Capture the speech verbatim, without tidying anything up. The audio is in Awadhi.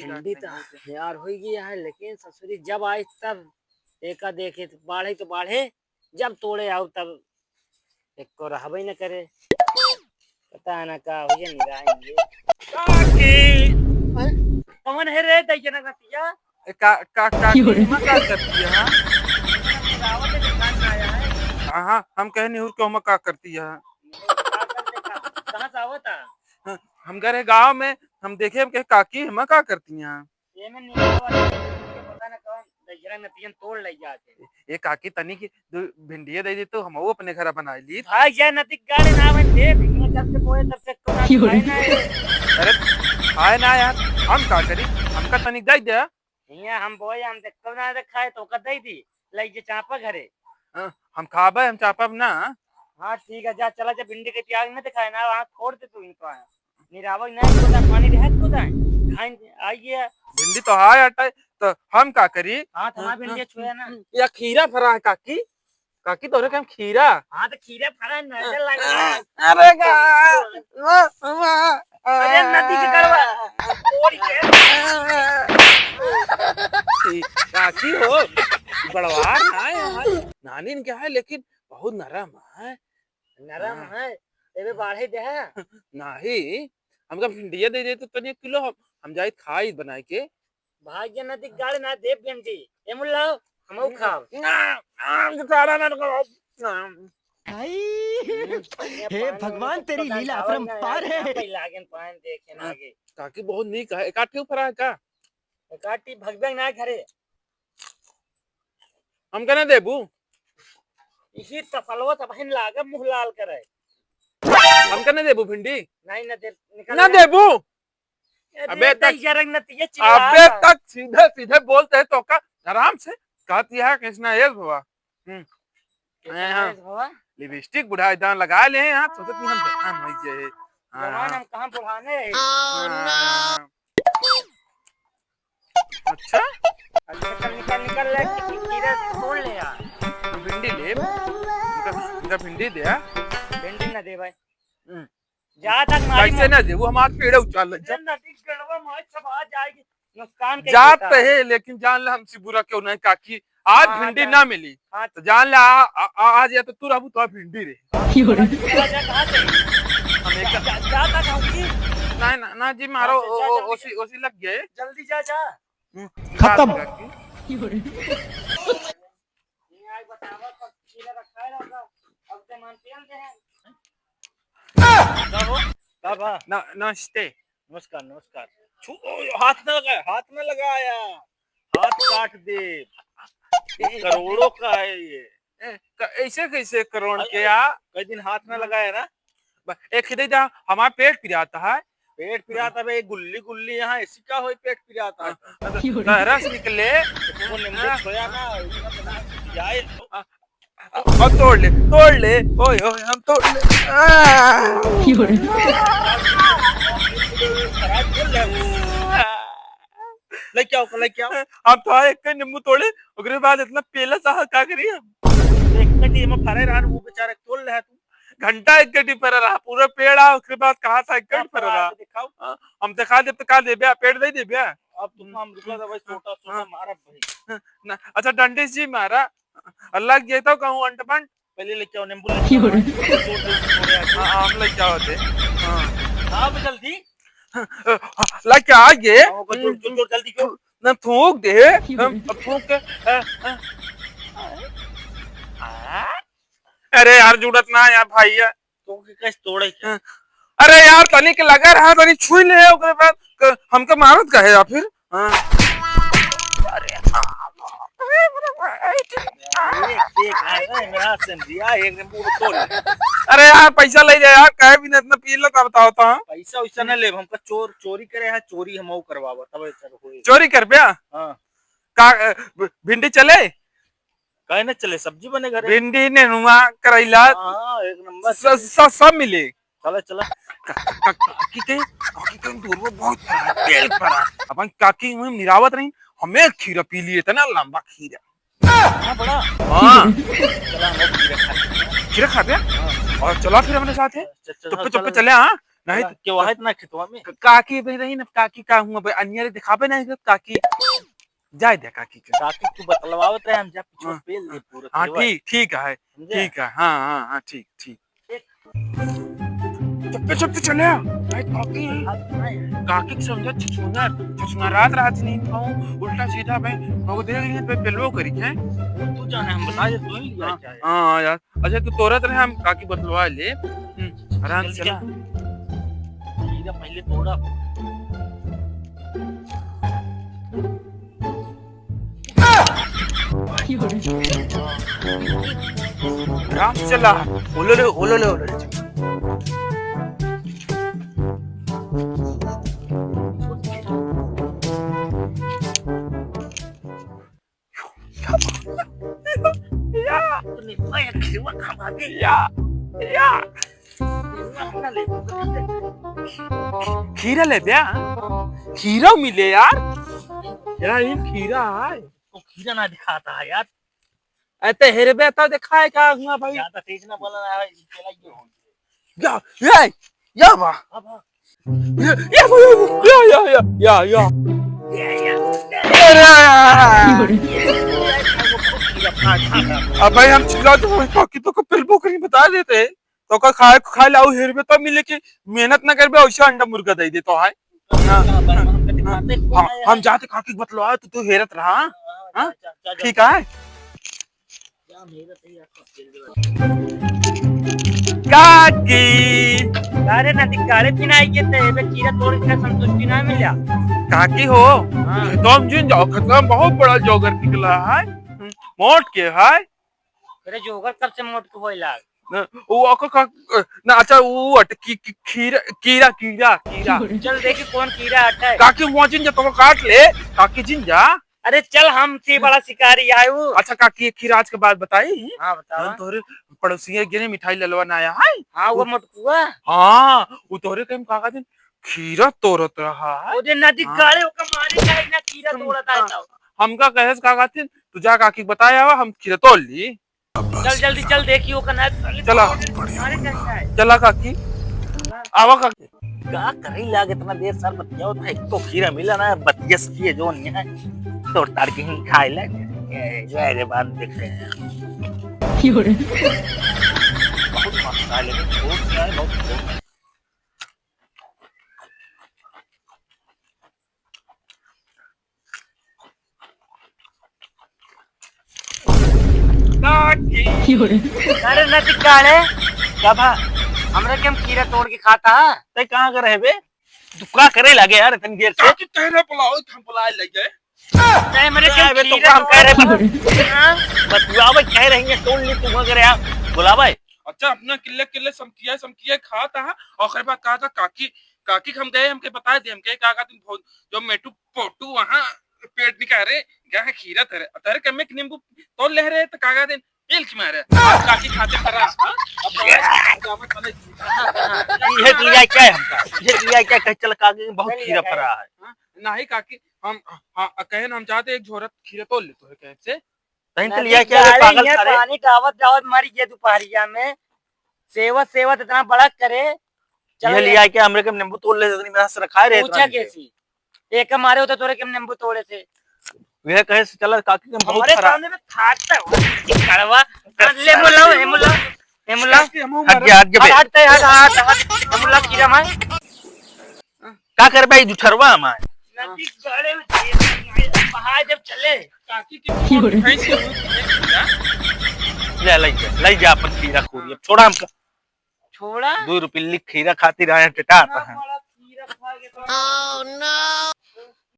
भिंडी तो यार होइ गया है, लेकिन ससुरी जब आई तब एका देखे तो बाढ़े तो बाढ़े, जब तोड़े आओ तब एको रहबे न करे। पता ना का हो गया, निगाह ही नहीं है। काकी! हैं? कौन है रे दैया नतिया? ए, का, का, काकी, क्यों रे? एमा का करती है, हाँ? रावत के दुकान में आया है। हाँ, हाँ, हम कहे निहुर के ओमा का करती है। का करते का? कहाँ से आवत है? हाँ, हम गए रहे गाँव में, हम देखे, हम कहे, "काकी, एमा का करती हैं?" एमे निकाल वाला के पता न कौन दहिजरा नतियन तोड़ लइ जात है। ए काकी, तनी की दू भिंडिया दे दे तो हमहू अपने घर बनाई ली। भाई, ये नदी गाड़े ना बन दे, भिंडिया जब से बोए तब से तो ना क्यों रे? खाए ना है। अरे, खाए ना यार, हम का करी? हमका तनी दे दे। हियाँ हम बोए, हम देखो ना खाए तो ओका दे दी, लइ जे चापा घरे। हाँ, हम खाबे, हम चापब ना। हाँ, ठीक है, जा, चला जा, भिंडी के त्याग न दिखाए ना, वहाँ छोड़ दे तू इनको, आया निरावल नहीं होता, पानी देहत को दाए, खाइन आइए। भिंडी तो हाय अटाई, तो हम का करी? हाँ, तो हमार हाँ, भिंडी हाँ, छुए ना। या खीरा फरा है काकी, काकी तोरे के हम खीरा। हाँ, तो खीरा फरा है, नजर लगा है। अरे का, वाह, वाह, अरे नदी के गड़वा, तोड़ के। ई काकी हो, गड़वार ना है यार, नानी ने क्या है, लेकिन बहुत नरम है। नरम हाँ। है, एमे बाढ़े दे है। नाही, हमका भिंडिया दे दे तो तनी एक किलो हम, हम जाइत खाई बनाए के। भाई ये नदी गाड़ ना दे भिंडी। ए मुल्ला, हमहू खाब। ना, ना, सारा ना, ना। आई, हम्म, ये हे पान भगवान, में तेरी पता लीला जावल ना अपरंपार यार, है। कहाँ पे लागेन पान देखे ना हाँ, आगे। काकी बहुत नीक है, एकाठी ऊपर है का? एकाठी भगबे ना घरे। हमका ना देबू? इही तफलवा त बहिन लागे मुँह लाल करे। हमका ना देबू भिंडी? नहीं ना दे, निकल ना जा। देबू? अरे अबे तक, दहिजरा नतिया चिल्ला अबे रहा। तक सीधे सीधे बोलते हैं तो का आराम से कहती है कृष्णा यस भवा। हम्म। कृष्णा हाँ, हाँ। यस भवा। लिपस्टिक बुढ़ा इतना लगा ले हैं, हाँ, सोचत नहीं हम जवान हो गए हैं। हाँ, जवान हाँ। हम कहाँ बुढ़ाने हैं? हाँ। अच्छा? अच्छा, चल निकल, निकल ले, खीरा तोड़ ले यार। भिंडी ले। इनका, इनका भिंडी दे, हाँ? भिंडी ना दे भाई। हम्म। जा तक मारी कैसे मत। ना दे, वो हमार पेड़ उछाल लग जा। ए, नदी गड़वा मार सब आ जाएगी, नुकसान के जात देता है। है, लेकिन जान ले हमसे बुरा क्यों नहीं काकी, आज हाँ, भिंडी जा। ना मिली। हाँ। तो जान ले आ, आ, आ, आज या तो तू रहबू तो भिंडी रे। हाँ, क्यों रे? जा, जा, कहाँ से? हम एक जा, जा, जा, जा, जा, ना, ना, ना जी, मारो, हाँ, जा, ओ, ओ, जल्दी ओसी, जा। ओसी लग गए। जल्दी जा, जा। हम्म, खत्म। बात करके। ये आज बतावा, कब खीरा रखा है होगा, अब तो मान तेल दे हैं। का हो? का बा? न-, नमस्ते। नमस्कार, नमस्कार। छू, ओ, हाथ न लगाया, हाथ न लगाया। हाथ काट दे। ये करोड़ों का है ये। ए, क-, ऐसे कैसे करोड़ अरे, के अरे, आ? कई दिन हाथ न लगाया ना। ब-, एक ही दे दा, हमार पेट पिरात है। पेट पिरात है बे, गुल्ली गुल्ली यहाँ ऐसी का होई पेट पिरात है? हाँ, तो, तो रस निकले। वो नींबू हाँ। खोया ना, इतना बना जाए। हाँ, अब तोड़ ले, तोड़ ले, ओए, ओए, हम तोड़ ले। आ! खराब बोल रहे हो। लेके आओ, लेके आओ। हम तो एक नींबू तोड़े, ओकरे बाद इतना पेला सा का करी हम? एक कटी में फरे रहन, वो बेचारा तोड़ ले है तू। घंटा एक गड्डी पर रहा, पूरा पेड़ आ, ओकरे बाद कहाँ था एक गड्डी पर रहा? दिखाओ। हाँ, हम दिखा देब तो का देबे, पेड़ दे देबे। अब तुम हम रुका था भाई, छोटा, छोटा हाँ। मारा भाई। ना, अच्छा डंडी जी मारा, अलग ये तो कहूँ अंट बंट। पहले लेके आओ, नींबू लेके आओ। हाँ, हम लेके आओ थे। हाँ। आओ बे जल्दी। लेके आ गए। आओ, जोर, जोर, जोर, जल्दी क्यों? ना थूक दे, हम थूक के, आ, आ। अरे यार, जुड़त ना यार भाई यार। तो के कैसे तोड़े क्या? हाँ। अरे यार, तनी के लगा रहा, तनी छुई ले, ओकरे बाद क-, हमके मारत का है या फिर? हाँ। अरे, एक, एक, अरे, मेरा संधिया, एक नींबू तोड़ ले। अरे यार, पैसा ले जा यार, काहे बिना इतना पीला का बताओ तो, हाँ? पैसा वैसा ना लेब, हमका चोर, चोरी करे है, चोरी हम करवावा, तब ऐसा होए। चोरी करबे? हाँ। का, अ, भ-, भिंडी चले? काहे ना चले, सब्जी बने घरे। भिंडी, नेनुआ, करैला, हाँ, एक नंबर स-, चले। स-, सब मिले। चला, चला। का-, का-, काकी के, काकी के दूर में बहुत परा, तेल परा। अपन काकी में निरावत रही, हमें खीरा पी लिए, इतना लंबा खीरा। हाँ, बड़ा। हाँ। चला, हम खीरा खाते हैं। खीरा खाते हैं? हाँ। और चला फिर अपने साथ है। चल, चल, चुप्पे, चल, चुप्पे चल। चले, हाँ। नहीं तो केहू है ना खेतवा में? क-, काकी भी रही ना, काकी का हुआ भाई, अनिया रे दिखावे नहीं, काकी जाए दे काकी के। काकी तू बतलवावत रहे, हम जा पीछे हाँ। पेल ले पूरा हाँ, केहू है। ठीक, ठीक है, समझे? ठीक है, हाँ, हाँ, हाँ, ठीक, ठीक। चुप्पे चुप्पे चले आ। भाई, काकी है। हाँ, हाँ। काकी के समझा छुछुनर, छुछुनर रात रात नहीं कहूँ, उल्टा सीधा भाई, वो देख लिए पे पेलवो करी है। वो तू जाने, हम बता दे, तू ही हाँ, क्या है? हाँ यार, अच्छा तू तोरत रहे, हम काकी बतलवा ले। हम्म, आराम से चला। पहले तोड़ा। आराम से ला। ओलो ले, ओलो ले, ओलो ले। या। तूने मैं खिलवा खा भाभी। या, या। खिलवा अपना ले। खीरा ले बे, हाँ? खीरा मिले यार। यार, ये खीरा है। तो खीरा ना दिखाता है यार। अरे, ते हेरबे तो दिखाए का हुआ भाई? ज्यादा तेज ना बोला ना, चला ये हो। या, ये, या बा। अब, अब। या, या, या, या। ये, ये। अरे! अब भाई हम चिल्ला तो वही काकी तो को पेलबो करी बता देते हैं। तो का खाए, खाए लाऊ हेरबे तो मिले कि मेहनत ना करबे, वैसे अंडा मुर्गा दे दे तो है। हाँ। हाँ, हम जाते काकी के बतलवा, तू, तू हेरत रहा। हाँ, हाँ? जा, जा, जा, ठीक है? काकी। अरे ना दिक्कत, अरे बिना आइए ते एबे खीरा तोड़ के संतुष्टि ना मिला। काकी हो, हाँ। तुम जिन जाओ, खतरा बहुत बड़ा जोगर निकला है, मोट के है। अरे जोगर कब से मोट के होए लाग? ना, वो आपका का, ना, अच्छा, वो अटकी की खीरा, कीरा, कीरा, कीरा। चल देखी कौन कीरा अटै। काकी वहाँ जिन जा, तो काट ले, काकी जिन जा। अरे चल, हम से बड़ा शिकारी आए हूँ। अच्छा काकी, एक खीरा आज के बाद बताई। हाँ, बतावा। जौन तोहरे पड़ोसिया गिने मिठाई ललवा ना आया है। हाँ, वो वो मोटकुआ। हाँ, वो तोहरे कहीं काका दिन खीरा तोड़त रहा है। ओदे नदी हाँ। गाड़े ओका मारे जाए ना, खीरा तुम, तोड़त आए हाँ, तो। हमका कहे से काका दिन, तू जा काकी के बताए आवा, हम खीरा तोड़ ली। चल जल्दी चल, देखी ओका ना साले चला। मारे जाए। चला काकी, आवा काकी। का करी लाग इतना देर सर बतियावत है, एक तो खीरा मिला ना, बतिया सकिए जो नहीं है, तोड़ ताड़ के ही खाए ले। ए, जाए रे, बाद में देखते हैं। बहुत मस्त है, लेकिन छोट क्या है, बहुत छोट है। काकी। अरे नदी काले, का भा? हमरा के हम खीरा तोड़ के खाता? तै कहाँ के रहे बे? तू का करे लागे यार इतनी देर से? काकी कह रहे बुलाओ, हम बुलाए लगे। तै मरे के अबे तो खीरा काम तोड़ कर रहे के बा। हाँ? बतुआवे कह रही है, तोड़ ली तू मगर यार। बुलावे। अच्छा, अपना किल्ले किल्ले समकिया समकिया खाता है, और ओकरे बाद कहा था काकी, काकी के हम गए, हमके बता दे, हमके कहा था, जो मेटू पोटू वहाँ पेट निकाले, गए खीरा धरे, धरे के में नींबू तोड़ ले रहे, तो काका दिन पेल की मारे, आप काकी खाते परा, हाँ? अब जावत वाले ये लिया क्या है हमका? ये लिया क्या कहे चल काकी बहुत खीरा परा है। हाँ? नहीं काकी, हम, हाँ, कहे ना हम चाहते एक झोरा खीरा तोड़ ले तो है कहे से। तहीं तो लिया क्या रे पागल सारे? पानी डावत डावत मर गया दोपहरिया में। सेवत सेवत इतना बड़ा करे। चल ये ले। लिया क्या हमरे के नींबू तोड़ ले, इतनी मेहनत से रखा है रे, पूछा इतना कैसी? एक मारे होते तोरे के नींबू तोड़े थे। वे कहे से चला काकी के बहुत हमारे खराब। सामने में खाटता है वो, कड़वा। ले मुल्ला, ए मुल्ला, ए मुल्ला। हट गया, हट गया बे। हट, हट, हट, हट, हट, ए मुल्ला कीड़ा मार। का करबे ई जुठरवा हमार? नदी गड़े में तेल नहीं है, बहा जब चले। काकी के भैंस के दूध पीने की ना। ले, ले जा, ले जा अपन खीरा खोरी। अब छोड़ा हमका। छोड़ा? दो रुपये लिख खीरा खातिर आया, टेटा आता है। बड़ा खीरा खा के तो